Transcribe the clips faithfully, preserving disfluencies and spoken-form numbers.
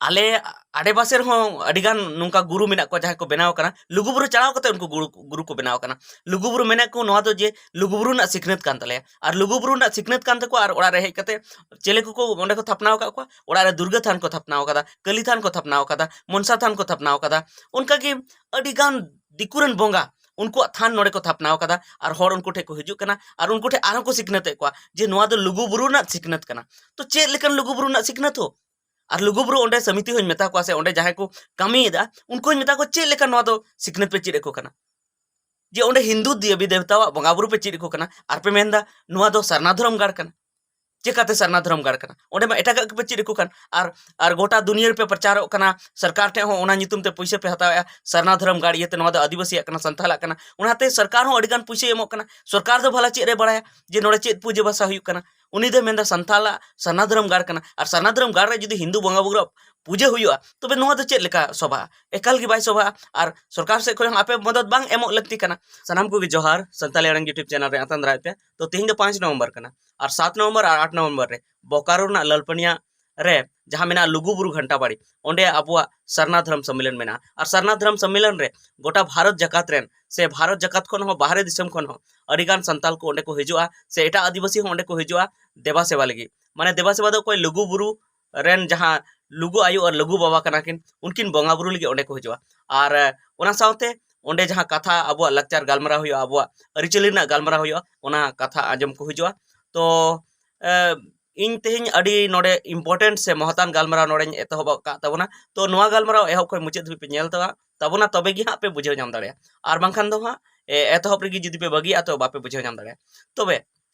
ᱟᱞᱮ ᱟᱰᱮᱯᱟᱥᱮ ᱨᱮᱦᱚᱸ ᱟᱹᱰᱤᱜᱟᱱ ᱱᱚᱝᱠᱟ ᱜᱩᱨᱩ ᱢᱮᱱᱟᱜ ᱠᱚᱣᱟ, ᱡᱟᱦᱟᱸᱭ ᱠᱚ ᱵᱮᱱᱟᱣ ᱟᱠᱟᱱᱟ, ᱞᱩᱜᱩᱵᱩᱨᱩ ᱪᱟᱞᱟᱣ ᱠᱟᱛᱮ ᱩᱱᱠᱩ ᱜᱩᱨᱩ, ᱜᱩᱨᱩ ᱠᱚ ᱵᱮᱱᱟᱣ ᱟᱠᱟᱱᱟ᱾ ᱞᱩᱜᱩᱵᱩᱨᱩ ᱢᱮᱱᱮᱫ ᱠᱚ ᱱᱚᱣᱟ ᱫᱚ ᱡᱮ ᱞᱩᱜᱩᱵᱩᱨᱩ ᱨᱮᱱᱟᱜ ᱥᱤᱠᱷᱱᱟᱹᱛ ᱠᱟᱱ ᱛᱟᱞᱮᱭᱟ, ᱟᱨ ᱞᱩᱜᱩᱵᱩᱨᱩ ᱨᱮᱱᱟᱜ ᱥᱤᱠᱷᱱᱟᱹᱛ ᱠᱟᱱ ᱛᱟᱠᱚᱣᱟ, ᱟᱨ ᱚᱲᱟᱜ ᱨᱮ ᱦᱮᱡ ᱠᱟᱛᱮ ᱪᱮᱞᱮ ᱠᱚᱠᱚ ᱚᱸᱰᱮ ᱠᱚ ᱛᱷᱟᱯᱱᱟᱣ ᱟᱠᱟᱫ ᱠᱚᱣᱟ? ᱚᱲᱟᱜ ᱨᱮ ᱫᱩᱨᱜᱟᱹ ᱛᱷᱟᱱ ᱠᱚ ᱛᱷᱟᱯᱱᱟᱣ ᱟᱠᱟᱫᱟ, ᱠᱟᱹᱞᱤ ᱛᱷᱟᱱ ᱠᱚ ᱛᱷᱟᱯᱱᱟᱣ ᱟᱠᱟᱫᱟ, ᱢᱚᱱᱥᱟ ᱛᱷᱟᱱ ᱠᱚ ᱛᱷᱟᱯᱱᱟᱣ ᱟᱠᱟᱫᱟ᱾ ᱚᱱᱠᱟᱜᱮ ᱟᱹᱰᱤᱜᱟᱱ ᱫᱤᱠᱩ ᱨᱮᱱ ᱵᱚᱸᱜᱟ ᱩᱱᱠᱩᱣᱟᱜ ᱛᱷᱟᱱ ᱱᱚᱰᱮ ᱠᱚ ᱛᱷᱟᱯᱱᱟᱣ ᱟᱠᱟᱫᱟ, ᱟᱨ ᱦᱚᱲ ᱩᱱᱠᱩ ᱴᱷᱮᱱ ᱠᱚ ᱦᱤᱡᱩᱜ ᱠᱟᱱᱟ, ᱟᱨ ᱩᱱᱠᱩ ᱴᱷᱮᱱ ᱟᱨᱦᱚᱸ ᱠᱚ ᱥᱤᱠᱷᱱᱟᱹᱛ ᱮᱫ ᱠᱚᱣᱟ ᱡᱮ ᱱᱚᱣᱟ ᱫᱚ ᱞᱩᱜᱩᱵᱩᱨᱩ ᱨᱮᱱᱟᱜ ᱥᱤᱠᱷᱱᱟᱹᱛ ᱠᱟᱱᱟ᱾ ᱛᱚ ᱪᱮᱫ ᱞᱮᱠᱟᱱ ᱞᱩᱜᱩᱵᱩᱨᱩ ᱨᱮᱱᱟᱜ ᱥᱤᱠᱷᱱᱟᱹᱛ ᱦᱚᱸ? ᱟᱨ ᱞᱩᱜᱩᱵᱩᱨᱩ ᱚᱸᱰᱮ ᱥᱚᱢᱤᱛᱤ ᱦᱚᱸᱧ ᱢᱮᱛᱟ ᱠᱚᱣᱟ, ᱥᱮ ᱚᱸᱰᱮ ᱡᱟᱦᱟᱸᱭ ᱠᱚ ᱠᱟᱹᱢᱤᱭᱮᱫᱟ, ᱩᱱᱠᱩ ᱦᱚᱸᱧ ᱢᱮᱛᱟ ᱠᱚᱣᱟ, ᱪᱮᱫ ᱞᱮᱠᱟ ᱱᱚᱣᱟ ᱫᱚ ᱥᱤᱠᱷᱱᱟᱹᱛ ᱯᱮ ᱪᱮᱫ ᱟᱠᱚ ᱠᱟᱱᱟ? ᱡᱮ ᱚᱸᱰᱮ ᱦᱤᱱᱫᱩ ᱫᱮᱵᱤ ᱫᱮᱵᱛᱟᱣᱟᱜ ᱵᱚᱸᱜᱟ ᱵᱩᱨᱩ ᱯᱮ ᱪᱮᱫ ᱟᱠᱚ ᱠᱟᱱᱟ, ᱟᱨ ᱯᱮ ᱢᱮᱱᱫᱟ ᱱᱚᱣᱟ ᱫᱚ ᱥᱟᱨᱱᱟ ᱫᱷᱚᱨᱚᱢ ᱜᱟᱲ ᱠᱟᱱᱟ᱾ ᱪᱮᱠᱟᱛᱮ ᱥᱟᱨᱱᱟ ᱫᱷᱚᱨᱚᱢ ᱜᱟᱲ ᱠᱟᱱᱟ? ᱚᱸᱰᱮ ᱢᱟ ᱮᱴᱟᱜᱟᱜ ᱜᱮᱯᱮ ᱪᱮᱫ ᱟᱠᱚ ᱠᱟᱱ᱾ ᱟᱨ, ᱟᱨ ᱜᱚᱴᱟ ᱫᱩᱱᱤᱭᱟᱹ ᱨᱮᱯᱮ ᱯᱨᱚᱪᱟᱨᱚᱜ ᱠᱟᱱᱟ, ᱥᱚᱨᱠᱟᱨ ᱴᱷᱮᱱ ᱦᱚᱸ ᱚᱱᱟ ᱧᱩᱛᱩᱢ ᱛᱮ ᱯᱩᱭᱥᱟᱹ ᱯᱮ ᱦᱟᱛᱟᱣᱮᱫᱼᱟ, ᱥᱟᱨᱱᱟ ᱫᱷᱚᱨᱚᱢ ᱜᱟᱲ ᱤᱭᱟᱹᱛᱮ ᱱᱚᱣᱟ ᱫᱚ ᱟᱹᱫᱤᱵᱟᱹᱥᱤᱭᱟᱜ ᱠᱟᱱᱟ, ᱥᱟᱱᱛᱟᱞᱟᱜ ᱠᱟᱱᱟ᱾ ᱚᱱᱟᱛᱮ ᱥᱚᱨᱠᱟᱨ ᱦᱚᱸ ᱟᱹᱰᱤᱜᱟᱱ ᱯᱩᱭᱥᱟᱹᱭ ᱮᱢᱚᱜ ᱠᱟᱱᱟ᱾ ᱥᱚᱨᱠᱟᱨ ᱫᱚ ᱵᱷᱟᱞᱟ ᱪᱮᱫ ᱨᱮ ᱵᱟᱲᱟᱭᱟ ᱡᱮ ᱱᱚᱰᱮ ᱪᱮᱫ ᱯᱩᱡᱟᱹ ᱵᱟᱥᱟ ᱦᱩᱭᱩᱜ ᱠᱟᱱᱟ? ᱩᱱᱤ ᱫᱚᱭ ᱢᱮᱱᱫᱟ ᱥᱟᱱᱛᱟᱞᱟᱜ ᱥᱟᱨᱱᱟ ᱫᱷᱚᱨᱚᱢ ᱜᱟᱲ ᱠᱟᱱᱟ, ᱟᱨ ᱥᱟᱨᱱᱟ ᱫᱷᱚᱨᱚᱢ ᱜᱟᱲ ᱨᱮ ᱡᱩᱫᱤ ᱦᱤᱱᱫᱩ ᱵᱚᱸᱜᱟ ᱵᱩᱨᱩ ᱯᱩᱡᱟᱹ ᱦᱩᱭᱩᱜᱼᱟ, ᱛᱚᱵᱮ ᱱᱚᱣᱟ ᱫᱚ ᱪᱮᱫ ᱞᱮᱠᱟ ᱥᱚᱵᱷᱟᱜᱼᱟ? ᱮᱠᱟᱞ ᱜᱮ ᱵᱟᱭ ᱥᱚᱵᱷᱟᱜᱼᱟ᱾ ᱟᱨ ᱥᱚᱨᱠᱟᱨ ᱥᱮᱫ ᱠᱷᱚᱱ ᱦᱚᱸ ᱟᱯᱮ ᱢᱚᱫᱚᱫ ᱵᱟᱝ ᱮᱢᱚᱜ ᱞᱟᱹᱠᱛᱤ ᱠᱟᱱᱟ᱾ ᱥᱟᱱᱟᱢ ᱠᱚᱜᱮ ᱡᱚᱦᱟᱨ, ᱥᱟᱱᱛᱟᱞᱤ ᱟᱲᱟᱝ YouTube ᱪᱮᱱᱮᱞ ᱨᱮ ᱟᱛᱟᱝ ᱫᱟᱨᱟᱭ ᱯᱮ᱾ ᱛᱚ ᱛᱮᱦᱮᱧ ᱫᱚ ᱯᱟᱸᱪ ᱱᱚᱵᱷᱮᱢᱵᱚᱨ ᱠᱟᱱᱟ, ᱟᱨ ᱥᱟᱛ ᱱᱚᱵᱷᱮᱢᱵᱚᱨ ᱟᱨ ᱟᱴ ᱱᱚᱵᱷᱮᱢᱵᱚᱨ ᱨᱮ ᱵᱳᱠᱟᱨᱳ ᱨᱮᱱᱟᱜ ᱞᱟᱞᱯᱟᱹᱱᱤᱭᱟ ᱨᱮ ᱡᱟᱦᱟᱸ ᱢᱮᱱᱟᱜᱼᱟ ᱞᱩᱜᱩ ᱵᱩᱨᱩ ᱜᱷᱟᱱᱴᱟ ᱵᱟᱲᱤ, ᱚᱸᱰᱮ ᱟᱵᱚᱣᱟᱜ ᱥᱟᱨᱱᱟ ᱫᱷᱚᱨᱚᱢ ᱥᱚᱢᱢᱮᱞᱚᱱ ᱢᱮᱱᱟᱜᱼᱟ᱾ ᱟᱨ ᱥᱟᱨᱱᱟ ᱫᱷᱚᱨᱚᱢ ᱥᱚᱢᱢᱮᱞᱚᱱ ᱨᱮ ᱜᱚᱴᱟ ᱵᱷᱟᱨᱚᱛ ᱡᱟᱠᱟᱛ ᱨᱮᱱ ᱥᱮ ᱵᱷᱟᱨᱚᱛ ᱡᱟᱠᱟᱛ ᱠᱷᱚᱱ ᱦᱚᱸ, ᱵᱟᱦᱨᱮ ᱫᱤᱥᱚᱢ ᱠᱷᱚᱱ ᱦᱚᱸ ᱟᱹᱰᱤᱜᱟᱱ ᱥᱟᱱᱛᱟᱞ ᱠᱚ ᱚᱸᱰᱮ ᱠᱚ ᱦᱤᱡᱩᱜᱼᱟ, ᱥᱮ ᱮᱴᱟᱜ ᱟᱹᱫᱤᱵᱟᱹᱥᱤ ᱦᱚᱸ ᱚᱸᱰᱮ ᱠᱚ ᱦᱤᱡᱩᱜᱼᱟ ᱫᱮᱵᱟ ᱥᱮᱵᱟ ᱞᱟᱹᱜᱤᱫ᱾ ᱢᱟᱱᱮ ᱫᱮᱵᱟ ᱥᱮᱵᱟ ᱫᱚ ᱚᱠᱚᱭ ᱞᱩᱜᱩ ᱵᱩᱨᱩ ᱨᱮᱱ ᱡᱟᱦᱟᱸ ᱞᱩᱜᱩ ᱟᱭᱳ ᱟᱨ ᱞᱩᱜᱩ ᱵᱟᱵᱟ ᱠᱟᱱᱟ ᱠᱤᱱ, ᱩᱱᱠᱤᱱ ᱵᱚᱸᱜᱟ ᱵᱩᱨᱩ ᱞᱟᱹᱜᱤᱫ ᱚᱸᱰᱮ ᱠᱚ ᱦᱤᱡᱩᱜᱼᱟ᱾ ᱟᱨ, ᱮ, ᱚᱱᱟ ᱥᱟᱶᱛᱮ ᱚᱸᱰᱮ ᱡᱟᱦᱟᱸ ᱠᱟᱛᱷᱟ ᱟᱵᱚᱣᱟᱜ ᱞᱟᱠᱪᱟᱨ ᱜᱟᱞᱢᱟᱨᱟᱣ ᱦᱩᱭᱩᱜᱼᱟ, ᱟᱵᱚᱣᱟᱜ ᱟᱹᱨᱤᱪᱟᱹᱞᱤ ᱨᱮᱱᱟᱜ ᱜᱟᱞᱢᱟᱨᱟᱣ ᱦᱩᱭᱩᱜᱼᱟ, ᱚᱱᱟ ᱠᱟᱛᱷᱟ ᱟᱸᱡᱚᱢ ᱠᱚ ᱦᱤᱡᱩᱜᱼᱟ᱾ ᱛᱚ, ᱮ, ᱤᱧ ᱛᱮᱦᱮᱧ ᱟᱹᱰᱤ ᱱᱚᱰᱮ important ᱥᱮ ᱢᱚᱦᱚᱛᱟᱱ ᱜᱟᱞᱢᱟᱨᱟᱣ ᱱᱚᱰᱮᱧ ᱮᱛᱚᱦᱚᱵ ᱟᱠᱟᱫ ᱛᱟᱵᱚᱱᱟ᱾ ᱛᱚ ᱱᱚᱣᱟ ᱜᱟᱞᱢᱟᱨᱟᱣ ᱮᱦᱚᱵ ᱠᱷᱚᱱ ᱢᱩᱪᱟᱹᱫ ᱫᱷᱟᱹᱵᱤᱡ ᱯᱮ ᱧᱮᱞ ᱛᱟᱵᱚᱱᱟ, ᱛᱚᱵᱮ ᱜᱮ ᱦᱟᱸᱜ ᱯᱮ ᱵᱩᱡᱷᱟᱹᱣ ᱧᱟᱢ ᱫᱟᱲᱮᱭᱟᱜᱼᱟ᱾ ᱟᱨ ᱵᱟᱝᱠᱷᱟᱱ ᱫᱚ ᱦᱟᱸᱜ, ᱮ, ᱮᱛᱚᱦᱚᱵ ᱨᱮᱜᱮ ᱡᱩᱫᱤ ᱯᱮ ᱵᱟᱹᱜᱤᱭᱟᱜᱼᱟ, ᱛᱚ ᱵᱟᱯᱮ ᱵᱩᱡᱷᱟᱹᱣ ᱧᱟᱢ ᱫᱟᱲᱮᱭᱟᱜᱼᱟ᱾ ᱛᱚᱵᱮ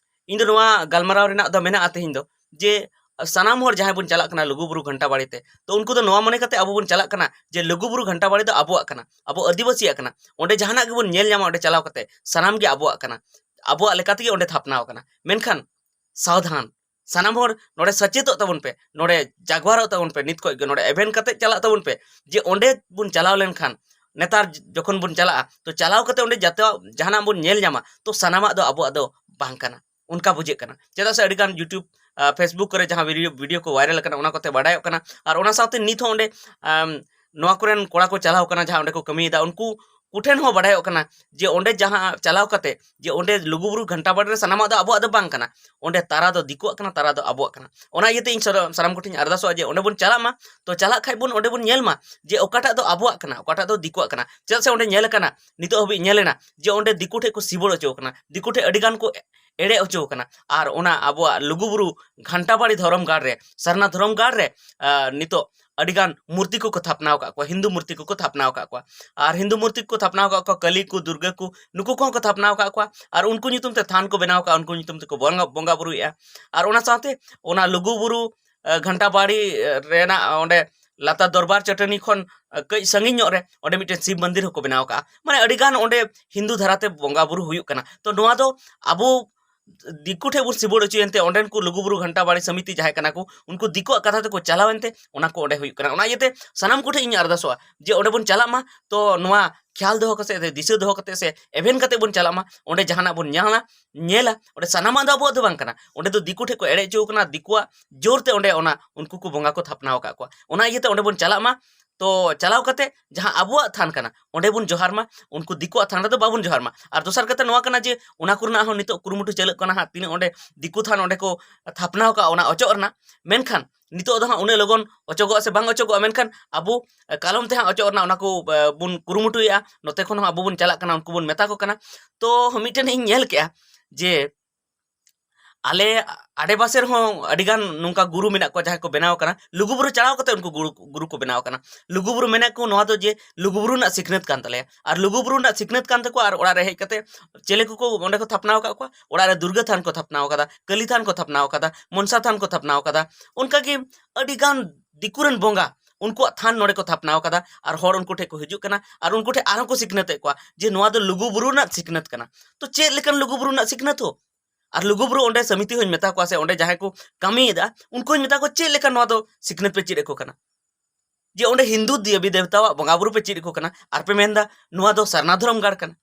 ᱤᱧ ᱫᱚ ᱱᱚᱣᱟ ᱜᱟᱞᱢᱟᱨᱟᱣ ᱨᱮᱱᱟᱜ ᱫᱚ ᱢᱮᱱᱟᱜᱼᱟ ᱛᱮᱦᱮᱧ ᱫᱚ, ᱡᱮ ᱥᱟᱱᱟᱢ ᱦᱚᱲ ᱡᱟᱦᱟᱸᱭ ᱵᱚᱱ ᱪᱟᱞᱟᱜ ᱠᱟᱱᱟ ᱞᱩᱜᱩ ᱵᱩᱨᱩ ᱜᱷᱟᱱᱴᱟ ᱵᱟᱲᱤ ᱛᱮ, ᱛᱚ ᱩᱱᱠᱩ ᱫᱚ ᱱᱚᱣᱟ ᱢᱚᱱᱮ ᱠᱟᱛᱮ ᱟᱵᱚ ᱵᱚᱱ ᱪᱟᱞᱟᱜ ᱠᱟᱱᱟ ᱡᱮ ᱞᱩᱜᱩ ᱵᱩᱨᱩ ᱜᱷᱟᱱᱴᱟ ᱵᱟᱲᱤ ᱫᱚ ᱟᱵᱚᱣᱟᱜ ᱠᱟᱱᱟ, ᱟᱵᱚ ᱟᱹᱫᱤᱵᱟᱹᱥᱤᱭᱟᱜ ᱠᱟᱱᱟ, ᱚᱸᱰᱮ ᱡᱟᱦᱟᱱᱟᱜ ᱜᱮᱵᱚᱱ ᱧᱮᱞ ᱧᱟᱢᱟ ᱚᱸᱰᱮ ᱪᱟᱞᱟᱣ ᱠᱟᱛᱮ, ᱥᱟᱱᱟᱢ ᱜᱮ ᱟᱵᱚᱣᱟᱜ ᱠᱟᱱᱟ, ᱟᱵᱚᱣᱟᱜ ᱞᱮᱠᱟ ᱛᱮᱜᱮ ᱚᱸᱰᱮ ᱛᱷᱟᱯᱱᱟᱣ ᱟᱠᱟᱱᱟ᱾ ᱢᱮᱱᱠᱷᱟᱱ ᱥᱟᱣᱫᱷᱟᱱ, ᱥᱟᱱᱟᱢ ᱦᱚᱲ ᱱᱚᱰᱮ ᱥᱮᱪᱮᱫᱚᱜ ᱛᱟᱵᱚᱱ ᱯᱮ, ᱱᱚᱰᱮ ᱡᱟᱜᱣᱟᱨᱚᱜ ᱛᱟᱵᱚᱱ ᱯᱮ, ᱱᱤᱛ ᱠᱷᱚᱱ ᱜᱮ ᱱᱚᱰᱮ ᱮᱵᱷᱮᱱ ᱠᱟᱛᱮ ᱪᱟᱞᱟᱜ ᱛᱟᱵᱚᱱ ᱯᱮ, ᱡᱮ ᱚᱸᱰᱮ ᱵᱚᱱ ᱪᱟᱞᱟᱣ ᱞᱮᱱᱠᱷᱟᱱ, ᱱᱮᱛᱟᱨ ᱡᱚᱠᱷᱚᱱ ᱵᱚᱱ ᱪᱟᱞᱟᱜᱼᱟ, ᱛᱚ ᱪᱟᱞᱟᱣ ᱠᱟᱛᱮ ᱚᱸᱰᱮ ᱡᱟᱛᱮ ᱡᱟᱦᱟᱱᱟᱜ ᱵᱚᱱ ᱧᱮᱞ ᱧᱟᱢᱟ, ᱛᱚ ᱥᱟᱱᱟᱢᱟᱜ ᱫᱚ ᱟᱵᱚᱣᱟᱜ ᱫᱚ ᱵᱟᱝ ᱠᱟᱱᱟ, ᱚᱱᱠᱟ ᱵᱩᱡᱷᱟᱹᱜ ᱠᱟᱱᱟ᱾ ᱪᱮᱫᱟᱜ ᱥᱮ ᱟᱹᱰᱤᱜᱟᱱ YouTube ᱟᱸ, Facebook ᱠᱚᱨᱮ ᱡᱟᱦᱟᱸ video, video ᱠᱚ viral ᱟᱠᱟᱱᱟ, ᱚᱱᱟ ᱠᱚᱛᱮ ᱵᱟᱰᱟᱭᱚᱜ ᱠᱟᱱᱟ᱾ ᱟᱨ ᱚᱱᱟ ᱥᱟᱶᱛᱮ ᱱᱤᱛ ᱦᱚᱸ ᱚᱸᱰᱮ, ᱟᱢ, ᱱᱚᱣᱟ ᱠᱚᱨᱮᱱ ᱠᱚᱲᱟ ᱠᱚ ᱪᱟᱞᱟᱣ ᱠᱟᱱᱟ, ᱡᱟᱦᱟᱸ ᱚᱸᱰᱮ ᱠᱚ ᱠᱟᱹᱢᱤᱭᱮᱫᱟ, ᱩᱱᱠᱩ ᱠᱚᱴᱷᱮᱱ ᱦᱚᱸ ᱵᱟᱰᱟᱭᱚᱜ ᱠᱟᱱᱟ ᱡᱮ ᱚᱸᱰᱮ ᱡᱟᱦᱟᱸ ᱪᱟᱞᱟᱣ ᱠᱟᱛᱮ ᱡᱮ ᱚᱸᱰᱮ ᱞᱩᱜᱩᱵᱩᱨᱩ ᱜᱷᱟᱱᱴᱟ ᱵᱟᱲᱮ ᱨᱮ ᱥᱟᱱᱟᱢᱟᱜ ᱫᱚ ᱟᱵᱚᱣᱟᱜ ᱫᱚ ᱵᱟᱝ ᱠᱟᱱᱟ, ᱚᱸᱰᱮ ᱛᱟᱨᱟ ᱫᱚ ᱫᱤᱠᱩᱣᱟᱜ ᱠᱟᱱᱟ, ᱛᱟᱨᱟ ᱫᱚ ᱟᱵᱚᱣᱟᱜ ᱠᱟᱱᱟ᱾ ᱚᱱᱟ ᱤᱭᱟᱹᱛᱮ ᱤᱧ ᱥᱟᱨᱟ-, ᱥᱟᱱᱟᱢ ᱠᱚᱴᱷᱮᱱ ᱤᱧ ᱟᱨᱫᱟᱥᱚᱜᱼᱟ ᱡᱮ ᱚᱸᱰᱮ ᱵᱚᱱ ᱪᱟᱞᱟᱜ ᱢᱟ, ᱛᱚ ᱪᱟᱞᱟᱜ ᱠᱷᱟᱡ ᱵᱚᱱ ᱚᱸᱰᱮ ᱵᱚᱱ ᱧᱮᱞ ᱢᱟ ᱡᱮ ᱚᱠᱟᱴᱟᱜ ᱫᱚ ᱟᱵᱚᱣᱟᱜ ᱠᱟᱱᱟ, ᱚᱠᱟᱴᱟᱜ ᱫᱚ ᱫᱤᱠᱩᱣᱟᱜ ᱠᱟᱱᱟ᱾ ᱪᱮᱫᱟᱜ ᱥᱮ ᱚᱸᱰᱮ ᱧᱮᱞ ᱟᱠᱟᱱᱟ, ᱱᱤᱛᱚᱜ ᱦᱟᱹᱵᱤᱡ ᱧᱮᱞ ᱮᱱᱟ ᱡᱮ ᱚᱸᱰᱮ ᱫᱤᱠᱩ ᱴᱷᱮᱡ ᱠᱚ ᱥᱤᱵᱚᱲ ᱦᱚᱪᱚ ᱟᱠᱟᱱᱟ, ᱫᱤᱠᱩ ᱴᱷᱮᱡ ᱟᱹᱰᱤ ᱜᱟᱱ ᱠᱚ ᱮᱲᱮ ᱦᱚᱪᱚ ᱟᱠᱟᱱᱟ᱾ ᱟᱨ ᱚᱱᱟ ᱟᱵᱚᱣᱟᱜ ᱞᱩᱜᱩᱵᱩᱨᱩ ᱜᱷᱟᱱᱴᱟ ᱵᱟᱲᱤ ᱫᱷᱚᱨᱚᱢ ᱜᱟᱲ ᱨᱮ, ᱥᱟᱨᱱᱟ ᱫᱷᱚᱨᱚᱢ ᱜᱟᱲ ᱨᱮ, ᱟᱸ, ᱱᱤᱛᱚᱜ ᱟᱹᱰᱤ ᱜᱟᱱ ᱢᱩᱨᱛᱤ ᱠᱚᱠᱚ ᱛᱷᱟᱯᱱᱟ ᱟᱠᱟᱫ ᱠᱚᱣᱟ, ᱦᱤᱱᱫᱩ ᱢᱩᱨᱛᱤ ᱠᱚᱠᱚ ᱛᱷᱟᱯᱱᱟ ᱟᱠᱟᱫ ᱠᱚᱣᱟ᱾ ᱟᱨ ᱦᱤᱱᱫᱩ ᱢᱩᱨᱛᱤ ᱠᱚᱠᱚ ᱛᱷᱟᱯᱱᱟ ᱟᱠᱟᱫ ᱠᱚᱣᱟ, ᱠᱟᱹᱞᱤ ᱠᱚ, ᱫᱩᱨᱜᱟᱹ ᱠᱚ, ᱱᱩᱠᱩ ᱠᱚᱦᱚᱸ ᱠᱚ ᱛᱷᱟᱯᱱᱟ ᱟᱠᱟᱫ ᱠᱚᱣᱟ᱾ ᱟᱨ ᱩᱱᱠᱩ ᱧᱩᱛᱩᱢ ᱛᱮ ᱛᱷᱟᱱ ᱠᱚ ᱵᱮᱱᱟᱣ ᱟᱠᱟᱫᱼᱟ, ᱩᱱᱠᱩ ᱧᱩᱛᱩᱢ ᱛᱮᱠᱚ ᱵᱚᱸᱜᱟ, ᱵᱚᱸᱜᱟ ᱵᱩᱨᱩᱭᱮᱫᱼᱟ᱾ ᱟᱨ ᱚᱱᱟ ᱥᱟᱶᱛᱮ ᱚᱱᱟ ᱞᱩᱜᱩᱵᱩᱨᱩ, ᱟᱸ, ᱜᱷᱟᱱᱴᱟ ᱵᱟᱲᱤ, ᱟᱸ, ᱨᱮᱱᱟᱜ ᱚᱸᱰᱮ ᱞᱟᱛᱟᱨ ᱫᱚᱨᱵᱟᱨ ᱪᱟᱹᱴᱟᱹᱱᱤ ᱠᱷᱚᱱ, ᱟᱸ, ᱠᱟᱹᱡ ᱥᱟᱺᱜᱤᱧ ᱧᱚᱜ ᱨᱮ ᱚᱸᱰᱮ ᱢᱤᱫᱴᱮᱱ ᱥᱤᱵ ᱢᱚᱱᱫᱤᱨ ᱦᱚᱸᱠᱚ ᱵᱮᱱᱟᱣ ᱟᱠᱟᱫᱼᱟ᱾ ᱢᱟᱱᱮ ᱟᱹᱰᱤ ᱜᱟᱱ ᱚᱸᱰᱮ ᱦᱤᱱᱫᱩ ᱫᱷᱟᱨᱟᱛᱮ ᱵᱚᱸᱜᱟ ᱵᱩᱨᱩ ᱦᱩᱭᱩᱜ ᱠᱟᱱᱟ᱾ ᱛᱚ ᱱᱚᱣᱟ ᱫᱚ ᱟᱵᱚ ᱫᱤᱠᱩ ᱴᱷᱮᱡ ᱵᱚᱱ ᱥᱤᱵᱚᱲ ᱦᱚᱪᱚᱭᱮᱱᱛᱮ ᱚᱸᱰᱮᱱ ᱠᱚ ᱞᱩᱜᱩᱵᱩᱨᱩ ᱜᱷᱟᱱᱴᱟ ᱵᱟᱲᱤ ᱥᱚᱢᱤᱛᱤ ᱡᱟᱦᱟᱸᱭ ᱠᱟᱱᱟ ᱠᱚ, ᱩᱱᱠᱩ ᱫᱤᱠᱩᱣᱟᱜ ᱠᱟᱛᱷᱟ ᱛᱮᱠᱚ ᱪᱟᱞᱟᱣᱮᱱᱛᱮ ᱚᱱᱟ ᱠᱚ ᱚᱸᱰᱮ ᱦᱩᱭᱩᱜ ᱠᱟᱱᱟ᱾ ᱚᱱᱟ ᱤᱭᱟᱹᱛᱮ ᱥᱟᱱᱟᱢ ᱠᱚᱴᱷᱮᱱ ᱤᱧ ᱟᱨᱫᱟᱥᱚᱜᱼᱟ ᱡᱮ ᱚᱸᱰᱮ ᱵᱚᱱ ᱪᱟᱞᱟᱜ ᱢᱟ, ᱛᱚ ᱱᱚᱣᱟ ᱠᱷᱮᱭᱟᱞ ᱫᱚᱦᱚ ᱠᱟᱛᱮ ᱥᱮ ᱫᱤᱥᱟᱹ ᱫᱚᱦᱚ ᱠᱟᱛᱮ ᱥᱮ ᱮᱵᱷᱮᱱ ᱠᱟᱛᱮ ᱵᱚᱱ ᱪᱟᱞᱟᱜ ᱢᱟ᱾ ᱚᱸᱰᱮ ᱡᱟᱦᱟᱱᱟᱜ ᱵᱚᱱ ᱧᱟᱢᱟ, ᱧᱮᱞᱟ, ᱚᱸᱰᱮ ᱥᱟᱱᱟᱢᱟᱜ ᱫᱚ ᱟᱵᱚᱣᱟᱜ ᱫᱚ ᱵᱟᱝ ᱠᱟᱱᱟ᱾ ᱚᱸᱰᱮ ᱫᱚ ᱫᱤᱠᱩ ᱴᱷᱮᱡ ᱠᱚ ᱮᱲᱮ ᱦᱚᱪᱚ ᱟᱠᱟᱱᱟ, ᱫᱤᱠᱩᱣᱟᱜ ᱡᱳᱨ ᱛᱮ ᱚᱸᱰᱮ ᱚᱱᱟ ᱩᱱᱠᱩ ᱠᱚ ᱵᱚᱸᱜᱟ ᱠᱚ ᱛᱷᱟᱯᱱᱟ ᱟᱠᱟᱫ ᱠᱚᱣᱟ᱾ ᱚᱱᱟ ᱤᱭᱟᱹᱛᱮ ᱚᱸᱰᱮ ᱵᱚᱱ ᱪᱟᱞᱟᱜ ᱢᱟ, ᱛᱚ ᱪᱟᱞᱟᱣ ᱠᱟᱛᱮ ᱡᱟᱦᱟᱸ ᱟᱵᱚᱣᱟᱜ ᱛᱷᱟᱱ ᱠᱟᱱᱟ ᱚᱸᱰᱮ ᱵᱚᱱ ᱡᱚᱦᱟᱨ ᱢᱟ, ᱩᱱᱠᱩ ᱫᱤᱠᱩᱣᱟᱜ ᱛᱷᱟᱱ ᱨᱮᱫᱚ ᱵᱟᱵᱚᱱ ᱡᱚᱦᱟᱨ ᱢᱟ᱾ ᱟᱨ ᱫᱚᱥᱟᱨ ᱠᱟᱛᱮ ᱱᱚᱣᱟ ᱠᱟᱱᱟ ᱡᱮ ᱚᱱᱟ ᱠᱚᱨᱮᱱᱟᱜ ᱦᱚᱸ ᱱᱤᱛᱚᱜ ᱠᱩᱨᱩᱢᱩᱴᱩ ᱪᱟᱹᱞᱩᱜ ᱠᱟᱱᱟ ᱦᱟᱸᱜ, ᱛᱤᱱᱟᱹᱜ ᱚᱸᱰᱮ ᱫᱤᱠᱩ ᱛᱷᱟᱱ ᱚᱸᱰᱮ ᱠᱚ ᱛᱷᱟᱯᱱᱟ ᱟᱠᱟᱫᱼᱟ ᱚᱱᱟ ᱚᱪᱚᱜ ᱨᱮᱱᱟᱜ, ᱢᱮᱱᱠᱷᱟᱱ ᱱᱤᱛᱚᱜ ᱫᱚ ᱦᱟᱸᱜ ᱩᱱᱟᱹᱜ ᱞᱚᱜᱚᱱ ᱚᱪᱚᱜᱚᱜᱼᱟ ᱥᱮ ᱵᱟᱝ ᱚᱪᱚᱜᱚᱜᱼᱟ, ᱢᱮᱱᱠᱷᱟᱱ ᱟᱵᱚ ᱠᱟᱞᱚᱢ ᱛᱮ ᱦᱟᱸᱜ ᱚᱪᱚᱜ ᱨᱮᱱᱟᱜ ᱚᱱᱟ ᱠᱚ, ᱮ, ᱵᱚᱱ ᱠᱩᱨᱩᱢᱩᱴᱩᱭᱮᱫᱼᱟ᱾ ᱱᱚᱛᱮ ᱠᱷᱚᱱ ᱦᱚᱸ ᱟᱵᱚ ᱵᱚᱱ ᱢᱮᱛᱟ ᱠᱚ ᱠᱟᱱᱟ᱾ ᱛᱚ ᱢᱤᱫᱴᱮᱱ ᱤᱧ ᱧᱮᱞ ᱠᱮᱜᱼᱟ ᱡᱮ ᱟᱞᱮ ᱟᱰᱮᱯᱟᱥᱮ ᱨᱮᱦᱚᱸ ᱟᱹᱰᱤᱜᱟᱱ ᱱᱚᱝᱠᱟ ᱜᱩᱨᱩ ᱢᱮᱱᱟᱜ ᱠᱚᱣᱟ ᱡᱟᱦᱟᱸᱭ ᱠᱚ ᱵᱮᱱᱟᱣ ᱟᱠᱟᱱᱟ, ᱞᱩᱜᱩᱵᱩᱨᱩ ᱪᱟᱞᱟᱣ ᱠᱟᱛᱮ ᱩᱱᱠᱩ ᱜᱩᱨᱩ, ᱜᱩᱨᱩ ᱠᱚ ᱵᱮᱱᱟᱣ ᱟᱠᱟᱱᱟ᱾ ᱞᱩᱜᱩᱵᱩᱨᱩ ᱢᱮᱱᱟᱜ ᱠᱚ, ᱱᱚᱣᱟ ᱫᱚ ᱡᱮ ᱞᱩᱜᱩᱵᱩᱨᱩ ᱨᱮᱱᱟᱜ ᱥᱤᱠᱷᱱᱟᱹᱛ ᱠᱟᱱ ᱛᱟᱞᱮᱭᱟ, ᱟᱨ ᱞᱩᱜᱩᱵᱩᱨᱩ ᱨᱮᱱᱟᱜ ᱥᱤᱠᱷᱱᱟᱹᱛ ᱠᱟᱱ ᱛᱟᱠᱚᱣᱟ, ᱟᱨ ᱚᱲᱟᱜ ᱨᱮ ᱦᱮᱡ ᱠᱟᱛᱮ ᱪᱮᱞᱮ ᱠᱚᱠᱚ ᱚᱸᱰᱮ ᱠᱚ ᱛᱷᱟᱯᱱᱟᱣ ᱟᱠᱟᱫ ᱠᱚᱣᱟ? ᱚᱲᱟᱜ ᱨᱮ ᱫᱩᱨᱜᱟᱹ ᱛᱷᱟᱱ ᱠᱚ ᱛᱷᱟᱯᱱᱟᱣ ᱟᱠᱟᱫᱟ, ᱠᱟᱹᱞᱤ ᱛᱷᱟᱱ ᱠᱚ ᱛᱷᱟᱯᱱᱟᱣ ᱟᱠᱟᱫᱟ, ᱢᱚᱱᱥᱟ ᱛᱷᱟᱱ ᱠᱚ ᱛᱷᱟᱯᱱᱟᱣ ᱟᱠᱟᱫᱟ᱾ ᱚᱱᱠᱟᱜᱮ ᱟᱹᱰᱤᱜᱟᱱ ᱫᱤᱠᱩ ᱨᱮᱱ ᱵᱚᱸᱜᱟ ᱩᱱᱠᱩᱣᱟᱜ ᱛᱷᱟᱱ ᱱᱚᱰᱮ ᱠᱚ ᱛᱷᱟᱯᱱᱟᱣ ᱟᱠᱟᱫᱟ, ᱟᱨ ᱦᱚᱲ ᱩᱱᱠᱩ ᱴᱷᱮᱱ ᱠᱚ ᱦᱤᱡᱩᱜ ᱠᱟᱱᱟ, ᱟᱨ ᱩᱱᱠᱩ ᱴᱷᱮᱱ ᱟᱨᱦᱚᱸ ᱠᱚ ᱥᱤᱠᱷᱱᱟᱹᱛᱮᱫ ᱠᱚᱣᱟ ᱡᱮ ᱱᱚᱣᱟ ᱫᱚ ᱞᱩᱜᱩᱵᱩᱨᱩ ᱨᱮᱱᱟᱜ ᱥᱤᱠᱷᱱᱟᱹᱛ ᱠᱟᱱᱟ᱾ ᱛᱚ ᱪᱮᱫ ᱞᱮᱠᱟᱱ ᱞᱩᱜᱩᱵᱩᱨᱩ ᱨᱮᱱᱟᱜ ᱥᱤᱠᱷᱱᱟᱹᱛ ᱦᱚᱸ? ᱟᱨ ᱞᱩᱜᱩᱵᱩᱨᱩ ᱚᱸᱰᱮ ᱥᱚᱢᱤᱛᱤ ᱦᱚᱸᱧ ᱢᱮᱛᱟ ᱠᱚᱣᱟ, ᱥᱮ ᱚᱸᱰᱮ ᱡᱟᱦᱟᱸᱭ ᱠᱚ ᱠᱟᱹᱢᱤᱭᱮᱫᱟ, ᱩᱱᱠᱩ ᱦᱚᱸᱧ ᱢᱮᱛᱟ ᱠᱚᱣᱟ, ᱪᱮᱫ ᱞᱮᱠᱟ ᱱᱚᱣᱟ ᱫᱚ ᱥᱤᱠᱷᱱᱟᱹᱛ ᱯᱮ ᱪᱮᱫ ᱟᱠᱚ ᱠᱟᱱᱟ? ᱡᱮ ᱚᱸᱰᱮ ᱦᱤᱱᱫᱩ ᱫᱮᱵᱤ ᱫᱮᱵᱛᱟᱣᱟᱜ ᱵᱚᱸᱜᱟ ᱵᱩᱨᱩ ᱯᱮ ᱪᱮᱫ ᱟᱠᱚ ᱠᱟᱱᱟ, ᱟᱨ ᱯᱮ ᱢᱮᱱᱫᱟ ᱱᱚᱣᱟ ᱫᱚ ᱥᱟᱨᱱᱟ ᱫᱷᱚᱨᱚᱢ ᱜᱟᱲ ᱠᱟᱱᱟ᱾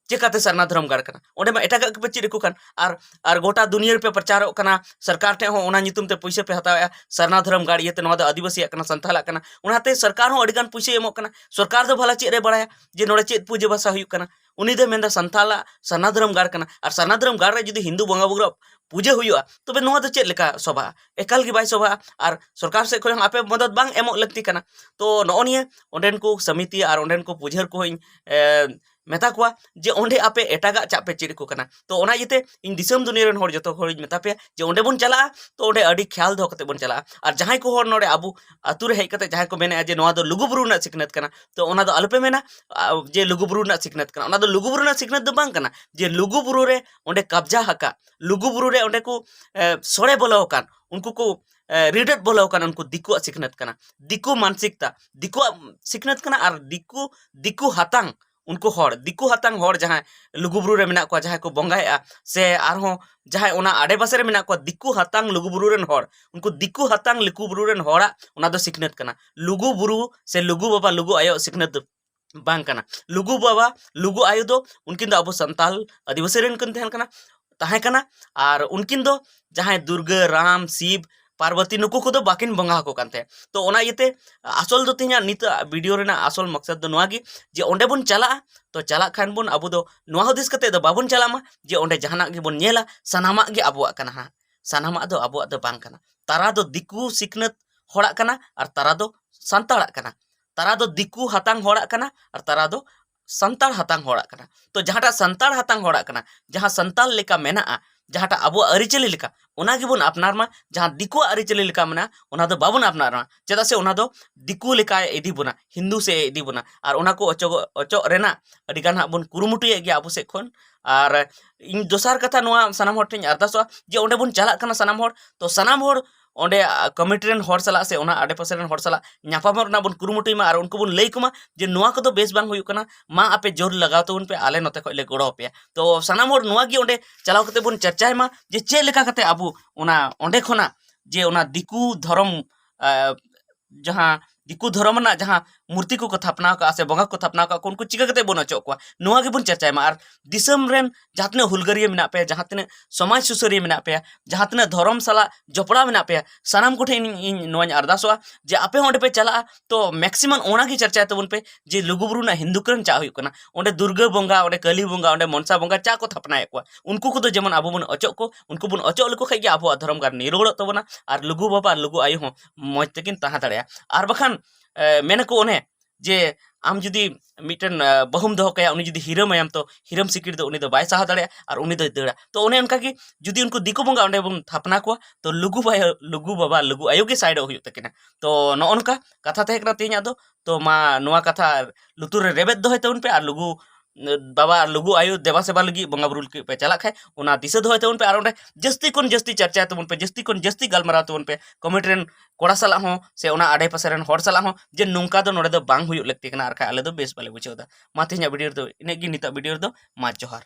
ᱪᱮᱠᱟᱛᱮ ᱥᱟᱨᱱᱟ ᱫᱷᱚᱨᱚᱢ ᱜᱟᱲ ᱠᱟᱱᱟ? ᱚᱸᱰᱮ ᱢᱟ ᱮᱴᱟᱜᱟᱜ ᱜᱮᱯᱮ ᱪᱮᱫ ᱟᱠᱚ ᱠᱟᱱ᱾ ᱟᱨ ᱟᱨ ᱜᱚᱴᱟ ᱫᱩᱱᱤᱭᱟᱹ ᱨᱮᱯᱮ ᱯᱨᱚᱪᱟᱨᱚᱜ ᱠᱟᱱᱟ, ᱥᱚᱨᱠᱟᱨ ᱴᱷᱮᱱ ᱦᱚᱸ ᱚᱱᱟ ᱧᱩᱛᱩᱢ ᱛᱮ ᱯᱩᱭᱥᱟᱹ ᱯᱮ ᱦᱟᱛᱟᱣᱮᱫᱼᱟ, ᱥᱟᱨᱱᱟ ᱫᱷᱚᱨᱚᱢ ᱜᱟᱲ ᱤᱭᱟᱹᱛᱮ ᱱᱚᱣᱟ ᱫᱚ ᱟᱹᱫᱤᱵᱟᱹᱥᱤᱭᱟᱜ ᱠᱟᱱᱟ, ᱥᱟᱱᱛᱟᱞᱟᱜ ᱠᱟᱱᱟ᱾ ᱚᱱᱟᱛᱮ ᱥᱚᱨᱠᱟᱨ ᱦᱚᱸ ᱟᱹᱰᱤᱜᱟᱱ ᱯᱩᱭᱥᱟᱹᱭ ᱮᱢᱚᱜ ᱠᱟᱱᱟ᱾ ᱥᱚᱨᱠᱟᱨ ᱫᱚ ᱵᱷᱟᱞᱟ ᱪᱮᱫ ᱨᱮ ᱵᱟᱲᱟᱭᱟ ᱡᱮ ᱱᱚᱰᱮ ᱪᱮᱫ ᱯᱩᱡᱟᱹ ᱵᱷᱟᱥᱟ ᱦᱩᱭᱩᱜ ᱠᱟᱱᱟ? ᱩᱱᱤ ᱫᱚᱭ ᱢᱮᱱᱫᱟ ᱥᱟᱱᱛᱟᱞᱟᱜ ᱥᱟᱨᱱᱟ ᱫᱷᱚᱨᱚᱢ ᱜᱟᱲ ᱠᱟᱱᱟ, ᱟᱨ ᱥᱟᱨᱱᱟ ᱫᱷᱚᱨᱚᱢ ᱜᱟᱲ ᱨᱮ ᱡᱩᱫᱤ ᱦᱤᱱᱫᱩ ᱵᱚᱸᱜᱟ ᱵᱩᱨᱩ ᱯᱩᱡᱟᱹ ᱦᱩᱭᱩᱜᱼᱟ, ᱛᱚᱵᱮ ᱱᱚᱣᱟ ᱫᱚ ᱪᱮᱫ ᱞᱮᱠᱟ ᱥᱚᱵᱷᱟᱜᱼᱟ? ᱮᱠᱟᱞ ᱜᱮ ᱵᱟᱭ ᱥᱚᱵᱷᱟᱜᱼᱟ᱾ ᱟᱨ ᱥᱚᱨᱠᱟᱨ ᱥᱮᱫ ᱠᱷᱚᱱ ᱦᱚᱸ ᱟᱯᱮ ᱢᱚᱫᱚᱫ ᱵᱟᱝ ᱮᱢᱚᱜ ᱞᱟᱹᱠᱛᱤ ᱠᱟᱱᱟ᱾ ᱛᱚ ᱱᱚᱜᱼᱚ ᱱᱤᱭᱟᱹ ᱚᱸᱰᱮᱱ ᱠᱚ ᱥᱚᱢᱤᱛᱤ ᱟᱨ ᱚᱸᱰᱮᱱ ᱠᱚ ᱯᱩᱡᱟᱹᱨ ᱠᱚᱦᱚᱸᱧ, ᱮ, ᱢᱮᱛᱟ ᱠᱚᱣᱟ ᱡᱮ ᱚᱸᱰᱮ ᱟᱯᱮ ᱮᱴᱟᱜᱟᱜ ᱪᱟᱜ ᱯᱮ ᱪᱮᱫ ᱟᱠᱚ ᱠᱟᱱᱟ᱾ ᱛᱚ ᱚᱱᱟ ᱤᱭᱟᱹᱛᱮ ᱤᱧ ᱫᱤᱥᱚᱢ ᱫᱩᱱᱤᱭᱟᱹ ᱨᱮᱱ ᱦᱚᱲ ᱡᱚᱛᱚ ᱦᱚᱲᱤᱧ ᱢᱮᱛᱟ ᱯᱮᱭᱟ ᱡᱮ ᱚᱸᱰᱮ ᱵᱚᱱ ᱪᱟᱞᱟᱜᱼᱟ, ᱛᱚ ᱚᱸᱰᱮ ᱟᱹᱰᱤ ᱠᱷᱮᱭᱟᱞ ᱫᱚᱦᱚ ᱠᱟᱛᱮ ᱵᱚᱱ ᱪᱟᱞᱟᱜᱼᱟ᱾ ᱟᱨ ᱡᱟᱦᱟᱸᱭ ᱠᱚ ᱦᱚᱲ ᱱᱚᱰᱮ ᱟᱵᱚ ᱟᱹᱛᱩ ᱨᱮ ᱦᱮᱡ ᱠᱟᱛᱮ ᱡᱟᱦᱟᱸᱭ ᱠᱚ ᱢᱮᱱᱮᱫᱼᱟ ᱡᱮ ᱱᱚᱣᱟ ᱫᱚ ᱞᱩᱜᱩᱵᱩᱨᱩ ᱨᱮᱱᱟᱜ ᱥᱤᱠᱷᱱᱟᱹᱛ ᱠᱟᱱᱟ, ᱛᱚ ᱚᱱᱟ ᱫᱚ ᱟᱞᱚᱯᱮ ᱢᱮᱱᱟ, ᱟ, ᱡᱮ ᱞᱩᱜᱩᱵᱩᱨᱩ ᱨᱮᱱᱟᱜ ᱥᱤᱠᱷᱱᱟᱹᱛ ᱠᱟᱱᱟ᱾ ᱚᱱᱟ ᱫᱚ ᱞᱩᱜᱩᱵᱩᱨᱩ ᱨᱮᱱᱟᱜ ᱥᱤᱠᱷᱱᱟᱹᱛ ᱫᱚ ᱵᱟᱝ ᱠᱟᱱᱟ, ᱡᱮ ᱞᱩᱜᱩᱵᱩᱨᱩ ᱨᱮ ᱚᱸᱰᱮ ᱠᱟᱵᱽᱡᱟ ᱟᱠᱟᱫ, ᱞᱩᱜᱩᱵᱩᱨᱩ ᱨᱮ ᱚᱸᱰᱮ ᱠᱚ, ᱮ, ᱥᱚᱲᱮ ᱵᱚᱞᱚ ᱟᱠᱟᱱ, ᱩᱱᱠᱩ ᱠᱚ, ᱮ, ᱨᱤᱰᱟᱹᱫ ᱵᱚᱞᱚ ᱟᱠᱟᱱ, ᱩᱱᱠᱩ ᱫᱤᱠᱩᱣᱟᱜ ᱥᱤᱠᱷᱱᱟᱹᱛ ᱠᱟᱱᱟ, ᱫᱤᱠᱩ ᱢᱟᱱᱥᱤᱠᱛᱟ, ᱫᱤᱠᱩᱣᱟᱜ ᱥᱤᱠᱷᱱᱟᱹᱛ ᱠᱟᱱᱟ᱾ ᱟᱨ ᱫᱤᱠᱩ, ᱫᱤᱠᱩ ᱦᱟᱛᱟᱝ ᱩᱱᱠᱩ ᱦᱚᱲ, ᱫᱤᱠᱩ ᱦᱟᱛᱟᱝ ᱦᱚᱲ ᱡᱟᱦᱟᱸᱭ ᱞᱩᱜᱩᱵᱩᱨᱩ ᱨᱮ ᱢᱮᱱᱟᱜ ᱠᱚᱣᱟ, ᱡᱟᱦᱟᱸᱭ ᱠᱚ ᱵᱚᱸᱜᱟᱭᱮᱫᱼᱟ, ᱥᱮ ᱟᱨᱦᱚᱸ ᱡᱟᱦᱟᱸᱭ ᱚᱱᱟ ᱟᱰᱮᱯᱟᱥᱮ ᱨᱮ ᱢᱮᱱᱟᱜ ᱠᱚᱣᱟ, ᱫᱤᱠᱩ ᱦᱟᱛᱟᱝ ᱞᱩᱜᱩᱵᱩᱨᱩ ᱨᱮᱱ ᱦᱚᱲ, ᱩᱱᱠᱩ ᱫᱤᱠᱩ ᱦᱟᱛᱟᱝ ᱞᱩᱜᱩᱵᱩᱨᱩ ᱨᱮᱱ ᱦᱚᱲᱟᱜ ᱚᱱᱟ ᱫᱚ ᱥᱤᱠᱷᱱᱟᱹᱛ ᱠᱟᱱᱟ᱾ ᱞᱩᱜᱩᱵᱩᱨᱩ ᱥᱮ ᱞᱩᱜᱩ ᱵᱟᱵᱟ, ᱞᱩᱜᱩ ᱟᱭᱳᱣᱟᱜ ᱥᱤᱠᱷᱱᱟᱹᱛ ᱫᱚ ᱵᱟᱝ ᱠᱟᱱᱟ᱾ ᱞᱩᱜᱩ ᱵᱟᱵᱟ, ᱞᱩᱜᱩ ᱟᱭᱳ ᱫᱚ ᱩᱱᱠᱤᱱ ᱫᱚ ᱟᱵᱚ ᱥᱟᱱᱛᱟᱞ ᱟᱹᱫᱤᱵᱟᱹᱥᱤ ᱨᱮᱱ ᱠᱤᱱ ᱛᱟᱦᱮᱱ ᱠᱟᱱᱟ, ᱛᱟᱦᱮᱸ ᱠᱟᱱᱟ᱾ ᱟᱨ ᱩᱱᱠᱤᱱ ᱫᱚ ᱡᱟᱦᱟᱸᱭ ᱫᱩᱨᱜᱟᱹ, ᱨᱟᱢ, ᱥᱤᱵ, ᱯᱟᱨᱵᱚᱛᱤ, ᱱᱩᱠᱩ ᱠᱚᱫᱚ ᱵᱟᱹᱠᱤᱱ ᱵᱚᱸᱜᱟ ᱟᱠᱚ ᱠᱟᱱ ᱛᱟᱦᱮᱸᱫ᱾ ᱛᱚ ᱚᱱᱟ ᱤᱭᱟᱹᱛᱮ ᱟᱥᱚᱞ ᱫᱚ ᱛᱮᱦᱮᱧᱟᱜ ᱱᱤᱛᱟᱜ ᱵᱷᱤᱰᱤᱭᱳ ᱨᱮᱱᱟᱜ ᱟᱥᱚᱞ ᱢᱚᱠᱥᱚᱫ ᱫᱚ ᱱᱚᱣᱟ ᱜᱮ, ᱡᱮ ᱚᱸᱰᱮ ᱵᱚᱱ ᱪᱟᱞᱟᱜᱼᱟ, ᱛᱚ ᱪᱟᱞᱟᱜ ᱠᱷᱟᱱ ᱵᱚᱱ ᱟᱵᱚ ᱫᱚ ᱱᱚᱣᱟ ᱦᱩᱫᱤᱥ ᱠᱟᱛᱮ ᱫᱚ ᱵᱟᱵᱚᱱ ᱪᱟᱞᱟᱜ ᱢᱟ ᱡᱮ ᱚᱸᱰᱮ ᱡᱟᱦᱟᱱᱟᱜ ᱜᱮᱵᱚᱱ ᱧᱮᱞᱟ, ᱥᱟᱱᱟᱢᱟᱜ ᱜᱮ ᱟᱵᱚᱣᱟᱜ ᱠᱟᱱᱟ ᱦᱟᱸᱜ᱾ ᱥᱟᱱᱟᱢᱟᱜ ᱫᱚ ᱟᱵᱚᱣᱟᱜ ᱫᱚ ᱵᱟᱝ ᱠᱟᱱᱟ᱾ ᱛᱟᱨᱟ ᱫᱚ ᱫᱤᱠᱩ ᱥᱤᱠᱷᱱᱟᱹᱛ ᱦᱚᱲᱟᱜ ᱠᱟᱱᱟ ᱟᱨ ᱛᱟᱨᱟ ᱫᱚ ᱥᱟᱱᱛᱟᱲᱟᱜ ᱠᱟᱱᱟ᱾ ᱛᱟᱨᱟ ᱫᱚ ᱫᱤᱠᱩ ᱦᱟᱛᱟᱝ ᱦᱚᱲᱟᱜ ᱠᱟᱱᱟ ᱟᱨ ᱛᱟᱨᱟ ᱫᱚ ᱥᱟᱱᱛᱟᱲ ᱦᱟᱛᱟᱝ ᱦᱚᱲᱟᱜ ᱠᱟᱱᱟ᱾ ᱛᱚ ᱡᱟᱦᱟᱸᱴᱟᱜ ᱥᱟᱱᱛᱟᱲ ᱦᱟᱛᱟᱝ ᱦᱚᱲᱟᱜ ᱠᱟᱱᱟ, ᱡᱟᱦᱟᱸ ᱥᱟᱱᱛᱟᱲ ᱞᱮᱠᱟ ᱢᱮᱱᱟᱜᱼᱟ, ᱡᱟᱦᱟᱸᱴᱟᱜ ᱟᱵᱚᱣᱟᱜ ᱟᱹᱨᱤᱪᱟᱹᱞᱤ ᱞᱮᱠᱟ, ᱚᱱᱟ ᱜᱮᱵᱚᱱ ᱟᱯᱱᱟᱨ ᱢᱟ᱾ ᱡᱟᱦᱟᱸ ᱫᱤᱠᱩᱣᱟᱜ ᱟᱹᱨᱤᱪᱟᱹᱞᱤ ᱞᱮᱠᱟ ᱢᱮᱱᱟᱜᱼᱟ, ᱚᱱᱟ ᱫᱚ ᱵᱟᱵᱚᱱ ᱟᱯᱱᱟᱨ ᱢᱟ, ᱪᱮᱫᱟᱜ ᱥᱮ ᱚᱱᱟ ᱫᱚ ᱫᱤᱠᱩ ᱞᱮᱠᱟᱭ ᱤᱫᱤ ᱵᱚᱱᱟ, ᱦᱤᱱᱫᱩ ᱥᱮᱫ ᱮ ᱤᱫᱤ ᱵᱚᱱᱟ᱾ ᱟᱨ ᱚᱱᱟ ᱠᱚ ᱚᱪᱚᱜ, ᱚᱪᱚᱜ ᱨᱮᱱᱟᱜ ᱟᱹᱰᱤ ᱜᱟᱱ ᱦᱟᱸᱜ ᱵᱚᱱ ᱠᱩᱨᱩᱢᱩᱴᱩᱭᱮᱫ ᱜᱮᱭᱟ ᱟᱵᱚ ᱥᱮᱫ ᱠᱷᱚᱱ᱾ ᱟᱨ ᱤᱧ ᱫᱚᱥᱟᱨ ᱠᱟᱛᱷᱟ ᱱᱚᱣᱟ ᱥᱟᱱᱟᱢ ᱦᱚᱲ ᱴᱷᱮᱱ ᱤᱧ ᱟᱨᱫᱟᱥᱚᱜᱼᱟ ᱡᱮ ᱚᱸᱰᱮ ᱵᱚᱱ ᱪᱟᱞᱟᱜ ᱠᱟᱱᱟ ᱥᱟᱱᱟᱢ ᱦᱚᱲ, ᱛᱚ ᱥᱟᱱᱟᱢ ᱦᱚᱲ ᱚᱸᱰᱮ, ᱟ, ᱠᱚᱢᱤᱴᱤ ᱨᱮᱱ ᱦᱚᱲ ᱥᱟᱞᱟᱜ ᱥᱮ ᱚᱱᱟ ᱟᱰᱮᱯᱟᱥᱮ ᱨᱮᱱ ᱦᱚᱲ ᱥᱟᱞᱟᱜ ᱧᱟᱯᱟᱢᱚᱜ ᱨᱮᱱᱟᱜ ᱵᱚᱱ ᱠᱩᱨᱩᱢᱩᱴᱩᱭ ᱢᱟ ᱟᱨ ᱩᱱᱠᱩ ᱵᱚᱱ ᱞᱟᱹᱭ ᱟᱠᱚ ᱢᱟ ᱡᱮ ᱱᱚᱣᱟ ᱠᱚᱫᱚ ᱵᱮᱥ ᱵᱟᱝ ᱦᱩᱭᱩᱜ ᱠᱟᱱᱟ, ᱢᱟ ᱟᱯᱮ ᱡᱳᱨ ᱞᱟᱜᱟᱣ ᱛᱟᱵᱚᱱ ᱯᱮ, ᱟᱞᱮ ᱱᱚᱛᱮ ᱠᱷᱚᱱ ᱞᱮ ᱜᱚᱲᱚ ᱟᱯᱮᱭᱟ᱾ ᱛᱚ ᱥᱟᱱᱟᱢ ᱦᱚᱲ ᱱᱚᱣᱟ ᱜᱮ ᱚᱸᱰᱮ ᱪᱟᱞᱟᱣ ᱠᱟᱛᱮ ᱵᱚᱱ ᱪᱟᱨᱪᱟᱭ ᱢᱟ ᱡᱮ ᱪᱮᱫ ᱞᱮᱠᱟ ᱠᱟᱛᱮ ᱟᱵᱚ ᱚᱱᱟ ᱚᱸᱰᱮ ᱠᱷᱚᱱᱟᱜ ᱡᱮ ᱚᱱᱟ ᱫᱤᱠᱩ ᱫᱷᱚᱨᱚᱢ, ᱟ, ᱡᱟᱦᱟᱸ ᱫᱤᱠᱩ ᱫᱷᱚᱨᱚᱢ ᱨᱮᱱᱟᱜ ᱡᱟᱦᱟᱸ ᱢᱩᱨᱛᱤ ᱠᱚᱠᱚ ᱛᱷᱟᱯᱱᱟ ᱟᱠᱟᱫᱼᱟ ᱥᱮ ᱵᱚᱸᱜᱟ ᱠᱚ ᱛᱷᱟᱯᱱᱟ ᱟᱠᱟᱫ ᱠᱚ, ᱩᱱᱠᱩ ᱪᱤᱠᱟ ᱠᱟᱛᱮ ᱵᱚᱱ ᱚᱪᱚᱜ ᱠᱚᱣᱟ, ᱱᱚᱣᱟ ᱜᱮᱵᱚᱱ ᱪᱟᱨᱪᱟᱭ ᱢᱟ᱾ ᱟᱨ ᱫᱤᱥᱚᱢ ᱨᱮᱱ ᱡᱟᱦᱟᱸ ᱛᱤᱱᱟᱹᱜ ᱦᱩᱞᱜᱟᱹᱨᱤᱭᱟᱹ ᱢᱮᱱᱟᱜ ᱯᱮᱭᱟ, ᱡᱟᱦᱟᱸ ᱛᱤᱱᱟᱹᱜ ᱥᱚᱢᱟᱡᱽ ᱥᱩᱥᱟᱹᱨᱤᱭᱟᱹ ᱢᱮᱱᱟᱜ ᱯᱮᱭᱟ, ᱡᱟᱦᱟᱸ ᱛᱤᱱᱟᱹᱜ ᱫᱷᱚᱨᱚᱢ ᱥᱟᱞᱟᱜ ᱡᱚᱯᱲᱟᱣ ᱢᱮᱱᱟᱜ ᱯᱮᱭᱟ, ᱥᱟᱱᱟᱢ ᱠᱚᱴᱷᱮᱱ ᱤᱧ, ᱤᱧ ᱱᱚᱣᱟᱧ ᱟᱨᱫᱟᱥᱚᱜᱼᱟ ᱡᱮ ᱟᱯᱮ ᱦᱚᱸ ᱚᱸᱰᱮ ᱯᱮ ᱪᱟᱞᱟᱜᱼᱟ, ᱛᱚ maximum ᱚᱱᱟᱜᱮ ᱪᱟᱨᱪᱟᱭ ᱛᱟᱵᱚᱱ ᱯᱮ ᱡᱮ ᱞᱩᱜᱩᱵᱩᱨᱩ ᱨᱮᱱᱟᱜ ᱦᱤᱱᱫᱩ ᱠᱨᱟᱱ ᱪᱟᱜ ᱦᱩᱭᱩᱜ ᱠᱟᱱᱟ, ᱚᱸᱰᱮ ᱫᱩᱨᱜᱟᱹ ᱵᱚᱸᱜᱟ, ᱚᱸᱰᱮ ᱠᱟᱹᱞᱤ ᱵᱚᱸᱜᱟ, ᱚᱸᱰᱮ ᱢᱚᱱᱥᱟ ᱵᱚᱸᱜᱟ ᱪᱟ ᱠᱚ ᱛᱷᱟᱯᱱᱟᱭᱮᱫ ᱠᱚᱣᱟ, ᱩᱱᱠᱩ ᱠᱚᱫᱚ ᱡᱮᱢᱚᱱ ᱟᱵᱚ ᱵᱚᱱ ᱚᱪᱚᱜ ᱠᱚ, ᱩᱱᱠᱩ ᱵᱚᱱ ᱚᱪᱚᱜ ᱞᱮᱠᱚ ᱠᱷᱟᱡ ᱜᱮ ᱟᱵᱚᱣᱟᱜ ᱫᱷᱚᱨᱚᱢ ᱜᱟᱲ ᱱᱤᱨᱚᱲᱚᱜ ᱛᱟᱵᱚᱱᱟ ᱟᱨ ᱞᱩᱜᱩ ᱵᱟᱵᱟ ᱟᱨ ᱞᱩᱜᱩ ᱟᱭᱳ ᱦᱚᱸ ᱢᱚᱡᱽ ᱛᱮᱠᱤᱱ ᱛᱟᱦᱮᱸ ᱫᱟᱲᱮᱭᱟᱜᱼᱟ᱾ ᱟᱨ ᱵᱟᱠᱷᱟᱱ ᱮ, ᱢᱮᱱᱟᱠᱚ ᱚᱱᱮ ᱡᱮ ᱟᱢ ᱡᱩᱫᱤ ᱢᱤᱫᱴᱮᱱ, ᱮ, ᱵᱟᱹᱦᱩᱢ ᱫᱚᱦᱚ ᱠᱟᱭᱟ, ᱩᱱᱤ ᱡᱩᱫᱤ ᱦᱤᱨᱟᱹᱢ ᱟᱭᱟᱢ, ᱛᱚ ᱦᱤᱨᱟᱹᱢ ᱥᱤᱠᱲᱤ ᱫᱚ ᱩᱱᱤ ᱫᱚ ᱵᱟᱭ ᱥᱟᱦᱟ ᱫᱟᱲᱮᱭᱟᱜᱼᱟ ᱟᱨ ᱩᱱᱤ ᱫᱚᱭ ᱫᱟᱹᱲᱟ᱾ ᱛᱚ ᱚᱱᱮ ᱚᱱᱠᱟ ᱜᱮ ᱡᱩᱫᱤ ᱩᱱᱠᱩ ᱫᱤᱠᱩ ᱵᱚᱸᱜᱟ ᱚᱸᱰᱮ ᱵᱚᱱ ᱛᱷᱟᱯᱱᱟ ᱠᱚᱣᱟ, ᱛᱚ ᱞᱩᱜᱩ ᱵᱟᱭᱳ, ᱞᱩᱜᱩ ᱵᱟᱵᱟ, ᱞᱩᱜᱩ ᱟᱭᱳ ᱜᱮ ᱥᱟᱭᱤᱰᱚᱜ ᱦᱩᱭᱩᱜ ᱛᱟᱹᱠᱤᱱᱟ᱾ ᱛᱚ ᱱᱚᱜᱼᱚ ᱱᱚᱝᱠᱟ ᱠᱟᱛᱷᱟ ᱛᱟᱦᱮᱸ ᱠᱟᱱᱟ ᱛᱮᱦᱮᱧᱟᱜ ᱫᱚ᱾ ᱛᱚ ᱢᱟ ᱱᱚᱣᱟ ᱠᱟᱛᱷᱟ ᱞᱩᱛᱩᱨ ᱨᱮ ᱨᱮᱵᱮᱫ ᱫᱚᱦᱚᱭ ᱛᱟᱵᱚᱱ ᱯᱮ ᱟᱨ ᱞᱩᱜᱩ ᱵᱟᱵᱟ ᱟᱨ ᱞᱩᱜᱩ ᱟᱭᱳ ᱫᱮᱵᱟ ᱥᱮᱵᱟ ᱞᱟᱹᱜᱤᱫ ᱵᱚᱸᱜᱟ ᱵᱩᱨᱩ ᱞᱟᱹᱜᱤᱫ ᱯᱮ ᱪᱟᱞᱟᱜ ᱠᱷᱟᱡ, ᱚᱱᱟ ᱫᱤᱥᱟᱹ ᱫᱚᱦᱚᱭ ᱛᱟᱵᱚᱱ ᱯᱮ ᱟᱨ ᱚᱸᱰᱮ ᱡᱟᱹᱥᱛᱤ ᱠᱷᱚᱱ ᱡᱟᱹᱥᱛᱤ ᱪᱟᱨᱪᱟᱭ ᱛᱟᱵᱚᱱ ᱯᱮ, ᱡᱟᱹᱥᱛᱤ ᱠᱷᱚᱱ ᱡᱟᱹᱥᱛᱤ ᱜᱟᱞᱢᱟᱨᱟᱣ ᱛᱟᱵᱚᱱ ᱯᱮ᱾ ᱠᱚᱢᱮᱱᱴ ᱨᱮᱱ ᱠᱚᱲᱟ ᱥᱟᱞᱟᱜ ᱦᱚᱸ ᱥᱮ ᱚᱱᱟ ᱟᱰᱮ ᱯᱟᱥᱮ ᱨᱮᱱ ᱦᱚᱲ ᱥᱟᱞᱟᱜ ᱦᱚᱸ ᱡᱮ ᱱᱚᱝᱠᱟ ᱫᱚ ᱱᱚᱰᱮ ᱫᱚ ᱵᱟᱝ ᱦᱩᱭᱩᱜ ᱞᱟᱹᱠᱛᱤ ᱠᱟᱱᱟ, ᱟᱨ ᱠᱷᱟᱡ ᱟᱞᱮ ᱫᱚ ᱵᱮᱥ ᱵᱟᱞᱮ ᱵᱩᱡᱷᱟᱹᱣ ᱮᱫᱟ᱾ ᱢᱟ ᱛᱮᱦᱮᱧᱟᱜ ᱵᱷᱤᱰᱤᱭᱳ ᱨᱮᱫᱚ ᱤᱱᱟᱹᱜ ᱜᱮ, ᱱᱤᱛᱟᱜ ᱵᱷᱤᱰᱤᱭᱳ ᱨᱮᱫᱚ ᱢᱟ ᱡᱚᱦᱟᱨ᱾